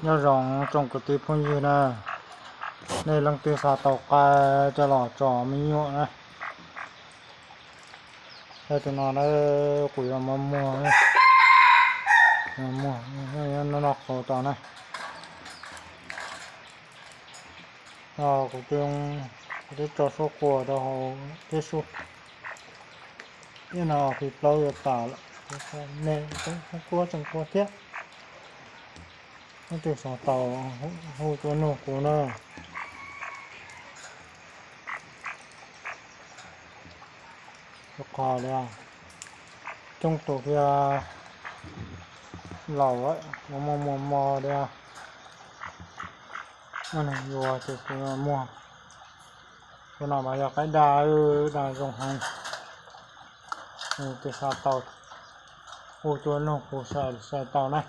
Nyob zoo tsoom kwv tij phooj ywg na, nej leej twg xav tau qaib coj los tso me nyuam na, yog tus no na, kuv yuav muag, muag, muag noj qauv tau na. Kuv, kuv twb tso suab quas rau hauv thiab su, ib no phim plaub yuav tas lawm, me tseem quaj tseem quaj thiab. Leej twg xav tau hu tuaj nug kuv na. Rau qhov tias coob tus thiab laus lawm, muaj muaj mos mos thiab, muaj neeg yuav ces kuv muag. Tus no mas yog qaib daj, daj zoo heev. Tus xav tau hu tuaj nug kuv sai sai tau na.